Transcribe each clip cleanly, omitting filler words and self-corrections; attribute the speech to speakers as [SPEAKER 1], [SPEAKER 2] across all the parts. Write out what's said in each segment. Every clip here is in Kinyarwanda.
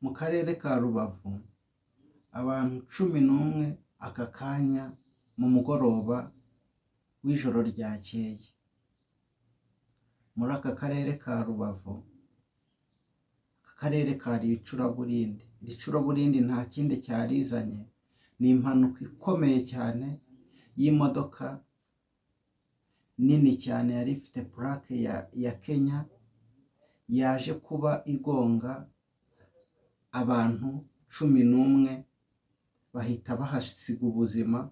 [SPEAKER 1] Mu karere ka Rubavu abantu 11 aka kanya mu mugoroba w'ijoro ryakeye. Muri aka karere ka Rubavu, aka karere kari icuraburindi. Iri curaburindi nta kindi cyarizanye, ni impanuka ikomeye cyane y'imodoka nini cyane yari ifite purake ya Kenya, yaje kuba igonga abantu 11 bahita bahasiga ubuzima,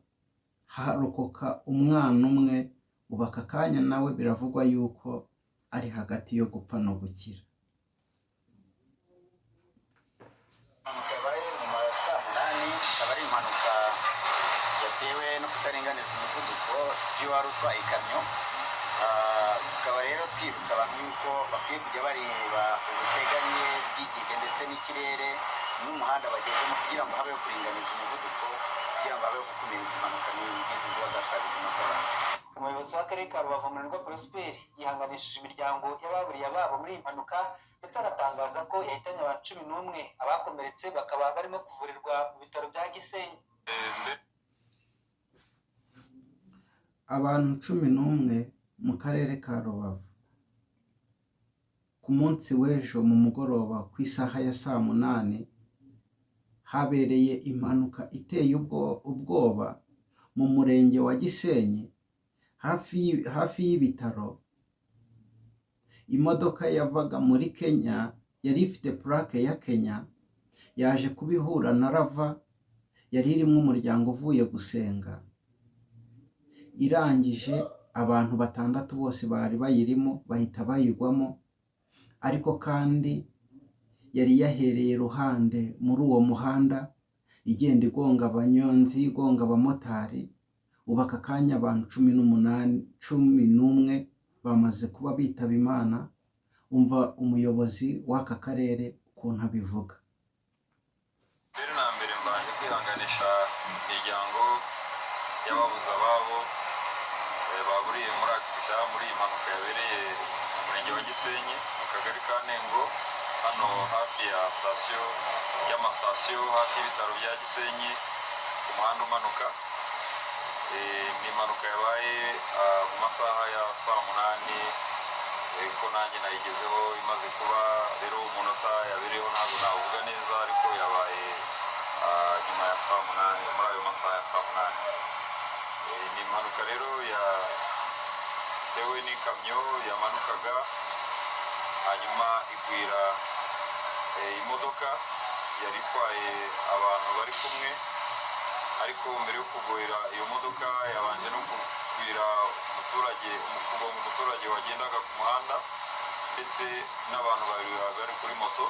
[SPEAKER 1] harokoka umwana umwe, ubu aka kanya nawe biravugwa yuko ari hagati yo gupfa no gukira.
[SPEAKER 2] Impanuka yabaye mu ma saa munani, ikaba ari impanuka yatewe no kutaringaniza umuvuduko by'uwari utwaye ikamyo. Tukaba rero twibutsa abantu yuko bakwiye kujya bareba ubuteganye bw'igihe ndetse n'ikirere n'umuhanda bagezemo, kugira ngo habeho kuringaniza umuvuduko, kugira ngo habeho gukumira izi mpanuka n'izi ziba zatwara ubuzima bw'abantu.
[SPEAKER 3] Umuyobozi w'akarere ka Rubavu, Murindwa Prosper, yihanganishije imiryango y'ababuriye ababo muri iyi mpanuka, ndetse anatangaza ko yahitanye abantu 11, abakomeretse bakaba barimo kuvurirwa mu bitaro bya Gisenyi.
[SPEAKER 1] Abantu 11 mu karere ka Rubavu ku munsi w'ejo mu mugoroba ku isaha ya saa munani habereye impanuka iteye ubwoba mu murenge wa Gisenyi hafi y'ibitaro. Imodoka yavaga muri Kenya yari ifite purake ya Kenya yaje kuba ihura na Rava yari irimo umuryango uvuye gusenga, irangije abantu batandatu bose bari bayirimo bahita bayigwamo, ariko kandi yari yahereye ruhande muri uwo muhanda igenda igonga abanyonzi, igonga abamotari. Ubu aka kanya abantu 18, 11 bamaze kuba bitaba Imana. Umva umuyobozi w'aka karere ukuntu abivuga.
[SPEAKER 4] Mbere na mbere mbanje kwihanganisha imiryango y'ababuze ababo baburiye muri agisida, muri iyi mpanuka yabereye mu murenge wa Gisenyi mu kagari ka Nengo, hano hafi ya sitasiyo y'amasitasiyo, hafi y'ibitaro bya Gisenyi, ku muhanda umanuka. Ni impanuka yabaye mu masaha ya saa munani, ko nanjye nayigezeho imaze kuba. Rero umunota yabereyeho ntabwo nawuvuga neza, ariko yabaye nyuma ya saa munani, muri ayo masaha ya saa munani. Ni impanuka rero yatewe n'ikamyo yamanukaga, hanyuma igwira imodoka yari itwaye abantu bari kumwe, ariko mbere yo kugwira iyo modoka yabanje no kugwira umuturage, kugonga umuturage wagendaga ku muhanda, ndetse n'abantu babiri bari kuri moto.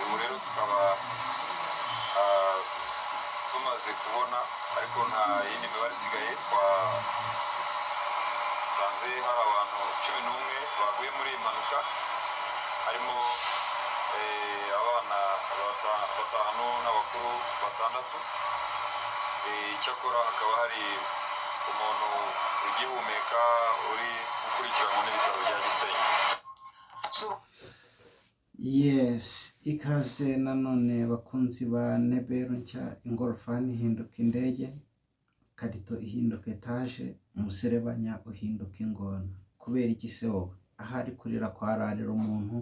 [SPEAKER 4] Ubu rero tukaba tumaze kubona, ariko nta yindi mibare isigaye, twasanze hari abantu 11 baguye muri iyi mpanuka, harimo abana batanu n'abakuru batandatu. Icyakora hakaba hari umuntu ugihumeka uri gukurikiranwa n'ibitaro bya Gisenyi.
[SPEAKER 1] Yes, ikaze nanone bakunzi ba Neberu nshya. Ingorofani ihinduka indege, karito ihinduka etaje, umuserebanya uhinduka ingona. Kubera iki se wowe? Ahari kurira kwararira umuntu,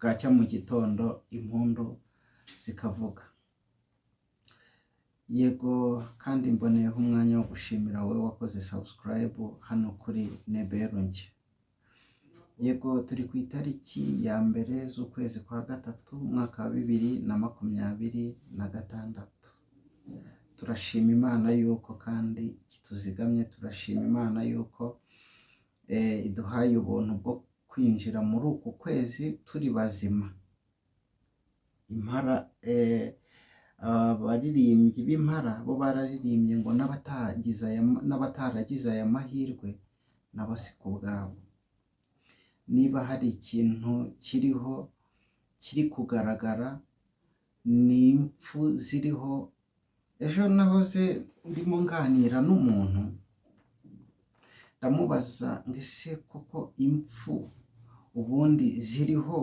[SPEAKER 1] bwacya mu gitondo impundu zikavuga. Yego, kandi mboneyeho umwanya wo gushimira wowe wakoze subscribe hano kuri Neberu nshya. Yego, turi ku itariki ya 1 z'ukwezi kwa gatatu, umwaka wa 2026. Turashima Imana yuko kandi ikituzigamye, turashima Imana yuko iduhaye ubuntu bwo kwinjira muri uku kwezi turi bazima. Impara, abaririmbyi b'impara bo bararirimbye ngo n'abataragize aya mahirwe nabo si ku bwabo. Niba hari ikintu kiriho kiri kugaragara ni impfu ziriho. Ejo nahoze ndimo nganira n'umuntu, ndamubaza ngo ese koko impfu ubundi ziriho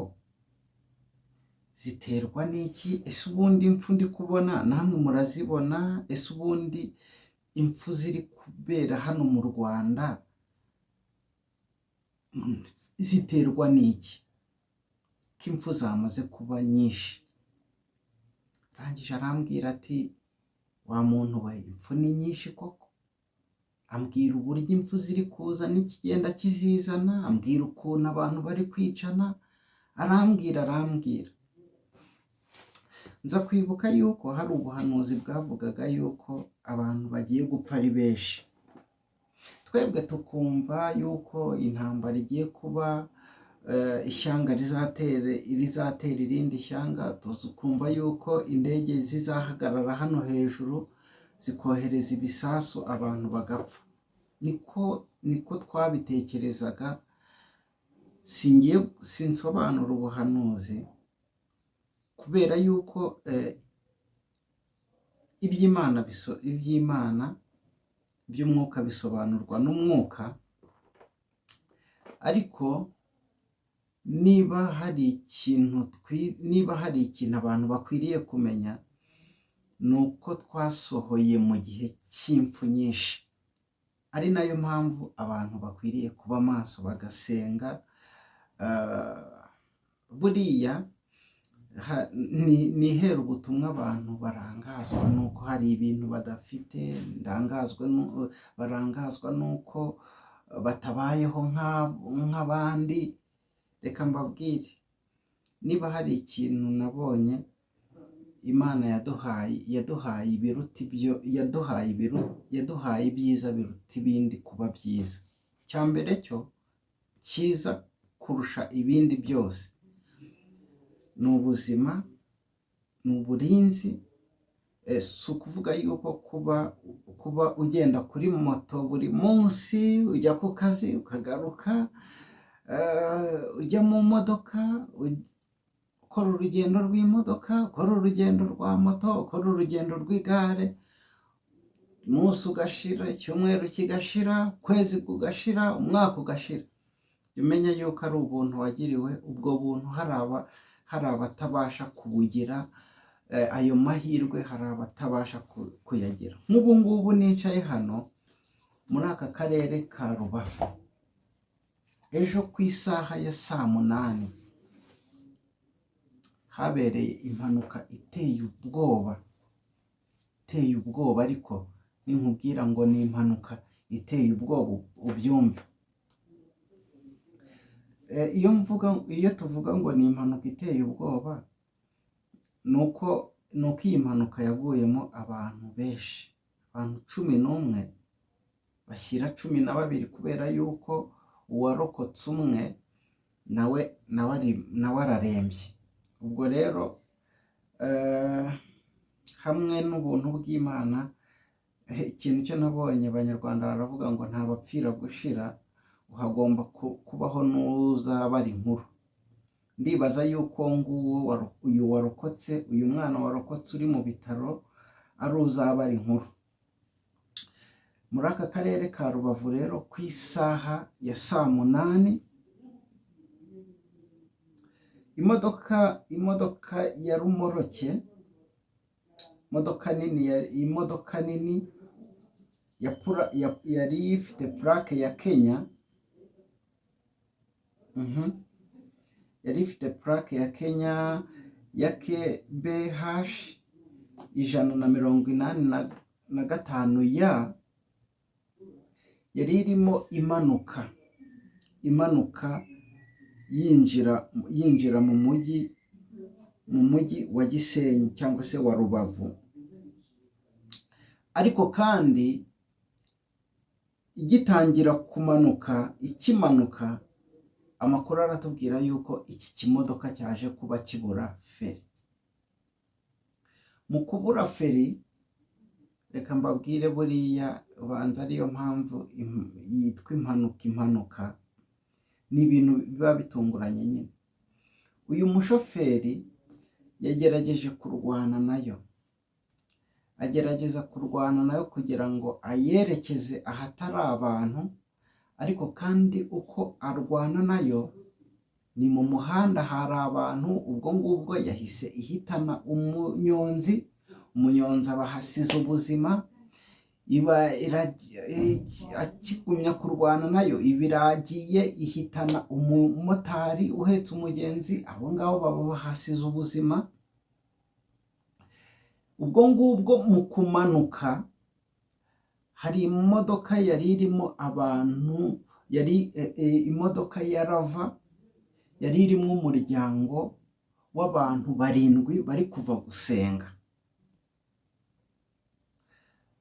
[SPEAKER 1] Ziterwa n'iki? Ese ubundi impfu ndi kubona namwe murazibona? Ese ubundi impfu ziri kubera hano mu Rwanda ziterwa n'iki, ko impfu zamaze kuba nyinshi? Arangije arambwira ati: "Wa muntu we, impfu ni nyinshi koko." Ambwira uburyo impfu ziri kuza n'ikigenda kizizana, ambwira ukuntu abantu bari kwicana, arambwira. Nza kwibuka yuko hari ubuhanuzi bwavugaga yuko abantu bagiye gupfa ari benshi. Twebwe tukumva yuko intambara igiye kuba, ishyanga rizatera irindi shyanga, tukumva yuko indege zizahagarara hano hejuru zikohereza ibisasu abantu bagapfa. Niko twabitekerezaga. Singiye, sinsobanura ubuhanuzi kubera yuko iby'Imana by'umwuka bisobanurwa n'umwuka. Ariko niba hari ikintu abantu bakwiriye kumenya, ni uko twasohoye mu gihe cy'impfu nyinshi, ari nayo mpamvu abantu bakwiriye kuba maso bagasenga. Buriya nihera ubutumwa abantu barangazwa n'uko hari ibintu badafite, barangazwa n'uko batabayeho nk'abandi. Reka mbabwire, niba hari ikintu nabonye Imana yaduhaye, ibiruta ibyo yaduhaye, ibyiza biruta ibindi kuba byiza. Icya mbere cyo cyiza kurusha ibindi byose ni ubuzima, ni uburinzi. Si ukuvuga yuko kuba ugenda kuri moto buri munsi, ujya ku kazi ukagaruka, ujya mu modoka, ukora urugendo rw'imodoka, ukora urugendo rwa moto, ukora urugendo rw'igare, umunsi ugashira, icyumweru kigashira, ukwezi kugashira, umwaka ugashira, jya umenya yuko ari ubuntu wagiriwe. Ubwo buntu hari abatabasha kubugira, ayo mahirwe hari abatabasha kuyagira. Nk'ubu ngubu nicaye hano muri aka karere ka Rubavu, ejo ku isaha ya saa 8 habereye impanuka iteye ubwoba, iteye ubwoba. Ariko ninkubwira ngo ni impanuka iteye ubwoba, ubyumve. Iyo tuvuga ngo ni impanuka iteye ubwoba, ni uko iyi mpanuka yaguyemo abantu benshi, abantu 11 bashyira 12, kubera yuko uwarokotse umwe nawe ararembye. Ubwo rero hamwe n'ubuntu bw'Imana, ikintu cyo nabonye, Abanyarwanda baravuga ngo nta bapfira gushira, hagomba kubaho n'uzabara inkuru. Ndibaza yuko nguwo uyu warokotse, uyu mwana warokotse uri mu bitaro, ari uzabara inkuru. Muri aka karere ka Rubavu rero, ku isaha ya saa 8, imodoka ya rumoroke, imodoka nini yari ifite plaque ya Kenya, yari ifite plaque ya Kenya ya KBH 185 ya, yari irimo imanuka yinjira mu mujyi wa Gisenyi cyangwa se wa Rubavu. Ariko kandi igitangira kumanuka, ikimanuka, amakuru aratubwira yuko iki kimodoka cyaje kuba kibura feri. Mu kubura feri, reka mbabwire, buriya ubanza ariyo mpamvu yitwa impanuka. Impanuka ni ibintu biba bitunguranye nyine. Uyu mushoferi yagerageje kurwana nayo, agerageza kurwana nayo kugira ngo ayerekeze ahatari abantu. Ariko kandi uko arwana nayo Ni mu muhanda, hari abantu. Ubwo ngubwo yahise ihitana umunyonzi, umunyonzi aba ahasize ubuzima. Iba akigumya kurwana nayo, iba iragiye ihitana umumotari uhetse umugenzi. Abo ngabo baba bahasize ubuzima. Ubwo ngubwo mu kumanuka hari imodoka yari irimo abantu, yari imodoka ya Rava, yari irimo umuryango w'abantu barindwi bari kuva gusenga.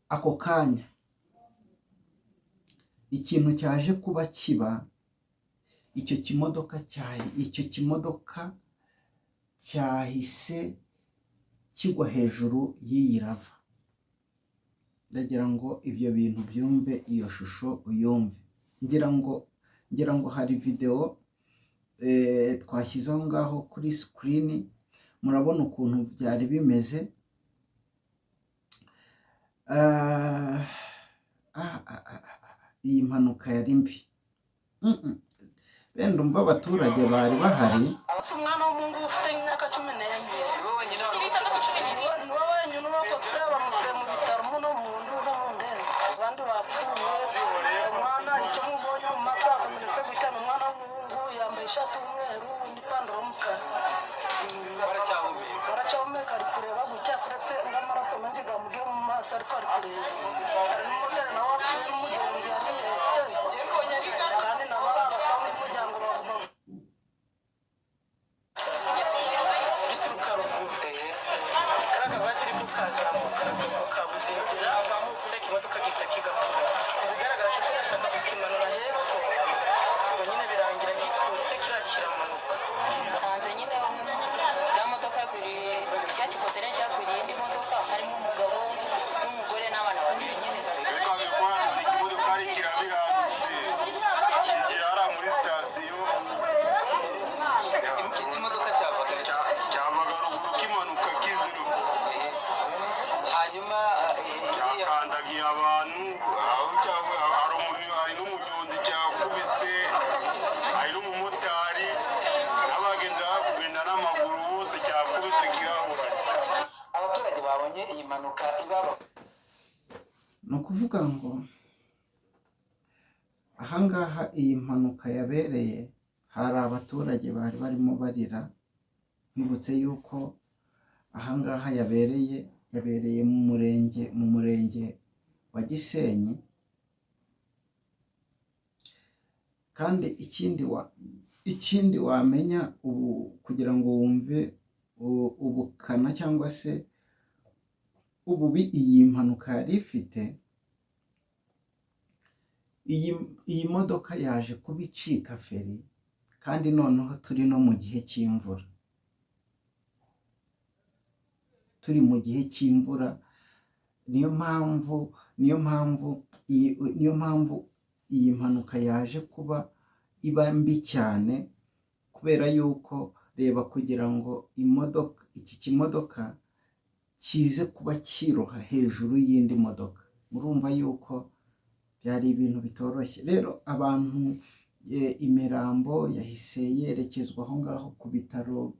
[SPEAKER 1] Ako kanya ikintu cyaje kuba kiba, icyo kimodoka cyahise kigwa hejuru y'iyi Rava. Ndagira ngo ibyo bintu byumve, iyo shusho uyumve. Ngira ngo hari videwo twashyize aho ngaho kuri screen, murabona ukuntu byari bimeze. Iyi mpanuka yari mbi. Benda umva abaturage bari bahari.
[SPEAKER 5] Umwana w'umuhungu ufite imyaka 14, niwe wenyine urokotse. Bamusize mu bitaro muno mu nduza mu ndembe, abandi bapfuye. Umwana icyo mubonye mu maso akomeretse gutya, ni umwana w'umuhungu, yambaye ishati y'umweru n'ipantaro y'umukara.
[SPEAKER 3] Baracyahumeka?
[SPEAKER 5] Baracyahumeka, ari kureba gutya, kuretse n'amaraso menshi gamugiye mu maso, ariko ari kureba. Hari n'umumotari nawe wapfuye n'umugenzi yarihetse, kandi nabo ari abasa n'umuryango baguma.
[SPEAKER 6] Gituruka ruguru, kariya kavatiri ko kazamuka ruguru kabuze inzira, cya kimodoka gihita kigakubita. Mu bigaragara shoferi ashaka kukimanura hepfo, ngo nyine birangira gikutse, kiriya kiramanuka.
[SPEAKER 7] Hanze nyine ya modoka yagwiriye cya kikontineri, cyagwiriye indi modoka, harimo umugabo n'umugore n'abana babiri nyine.
[SPEAKER 8] Reka bikora, tubona ikimodoka ari kirabirambitse kigira hariya muri sitasiyo.
[SPEAKER 3] Ikimodoka cyavaga?
[SPEAKER 8] Cyavaga ruguru kimanuka kizino.
[SPEAKER 3] Hanyuma iriya
[SPEAKER 8] Cyakandagiye abantu aho hari n'umunyonzi cyakubise, hari n'umumotari, n'abagenzi bari kugenda n'amaguru bose cyakubise kirahura.
[SPEAKER 3] Abaturage babonye iyi mpanuka ibaba.
[SPEAKER 1] Ni ukuvuga ngo ahangaha iyi mpanuka yabereye hari abaturage bari barimo barira. Nkwibutse yuko ahangaha yabereye mu murenge wa Gisenyi. Kandi ikindi wamenya ubu kugira ngo wumve ubukana cyangwa se ububi iyi mpanuka yari ifite, iyi modoka yaje kuba icika feri, kandi noneho turi no mu gihe cy'imvura, turi mu gihe cy'imvura. Niyo mpamvu iyi mpanuka yaje kuba iba mbi cyane, kubera yuko reba, kugira ngo imodoka, iki kimodoka kize kuba kiroha hejuru y'indi modoka, murumva yuko byari ibintu bitoroshye. Rero abantu, imirambo yahise yerekezwa aho ngaho ku bitaro,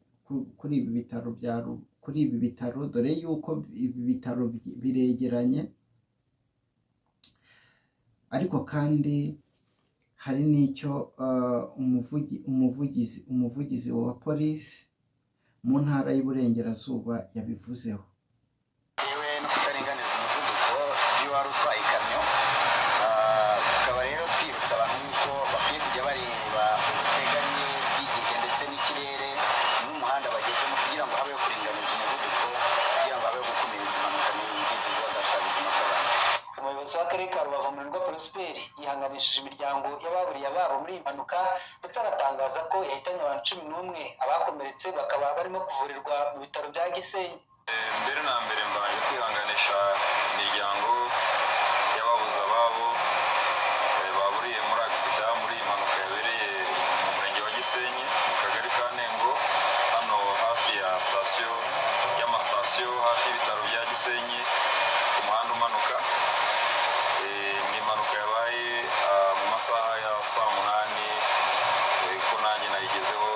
[SPEAKER 1] kuri ibi bitaro bya kuri ibi bitaro, dore yuko ibi bitaro biregeranye. Ariko kandi hari n'icyo umuvugizi wa polisi mu ntara y'Iburengerazuba yabivuzeho.
[SPEAKER 2] Bitewe no kutaringaniza umuvuduko by'uwari utwaye ikamyo. Tukaba rero twibutsa abantu yuko bakwiye kujya bareba ubuteganye bw'igihe ndetse n'ikirere n'umuhanda bagezemo, kugira ngo habeho kuringaniza umuvuduko, kugira ngo habeho gukumira izi mpanuka nk'izi ziba zatwara ubuzima bw'abantu.
[SPEAKER 3] Umuyobozi w'akarere ka Rubavu, Murindwa Prosper, yihanganishije imiryango y'ababuriye ababo muri iyi mpanuka, ndetse anatangaza ko yahitanye abantu 11, abakomeretse bakaba barimo kuvurirwa mu bitaro bya Gisenyi.
[SPEAKER 4] Mbere na mbere mbanje kwihanganisha imiryango y'ababuze ababo, baburiye muri accident, muri iyi mpanuka yabereye mu murenge wa Gisenyi, mu kagari ka Nengo, hano hafi ya sitasiyo y'amasitasiyo, hafi y'ibitaro bya Gisenyi, ku muhanda umanuka. Ni impanuka yabaye mu masaha ya saa 8, ko nanjye nayigezeho.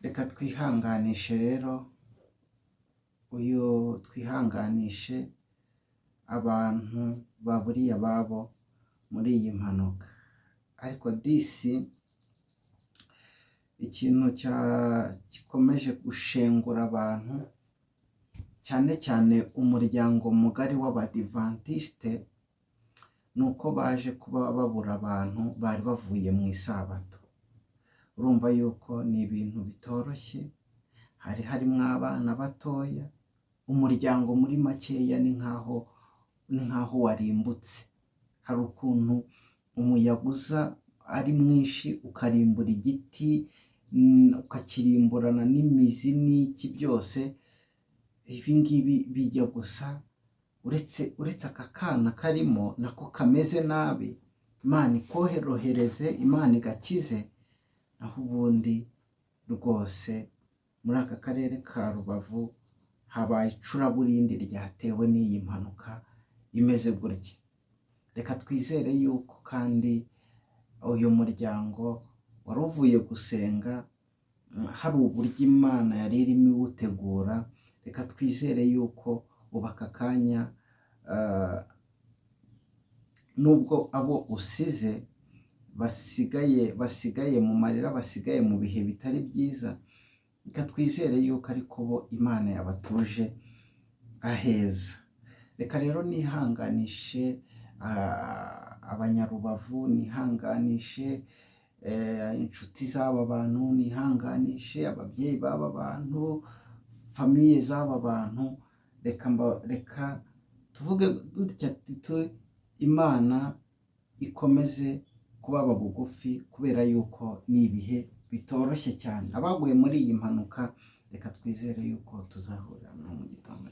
[SPEAKER 1] Reka twihanganishe rero, uyu twihanganishe abantu baburiye ababo muri iyi mpanuka. Ariko disi ikintu gikomeje gushengura abantu, cyane cyane umuryango mugari w'Abadivantisite, ni uko baje kuba babura abantu bari bavuye mu isabato. Urumva yuko ni ibintu bitoroshye, hari harimo abana batoya, umuryango muri makeya ni nkaho warimbutse. Hari ukuntu umuyaga uza ari mwinshi ukarimbura igiti, ukakirimburana n'imizi n'iki byose, ibi ngibi bijya gusa, uretse aka kana karimo nako kameze nabi, Imana ikorohereze, Imana igakize, naho ubundi rwose muri aka karere ka Rubavu habaye icuraburindi ryatewe n'iyi mpanuka imeze gutya. Reka twizere yuko kandi uyu muryango wari uvuye gusenga, hari uburyo Imana yari irimo iwutegura, reka twizere yuko ubu aka kanya nubwo abo usize basigaye mu marira, basigaye mu bihe bitari byiza, reka twizere yuko ariko bo Imana yabatuje aheza. Reka rero nihanganishe Abanyarubavu, nihanganishe inshuti z'aba bantu, nihanganishe ababyeyi b'aba bantu, famille z'aba bantu, reka tuvuge dutya Imana ikomeze kubaba bugufi, kubera yuko ni ibihe bitoroshye cyane. Abaguye muri iyi mpanuka, reka twizere yuko tuzahurira no mu gitondo.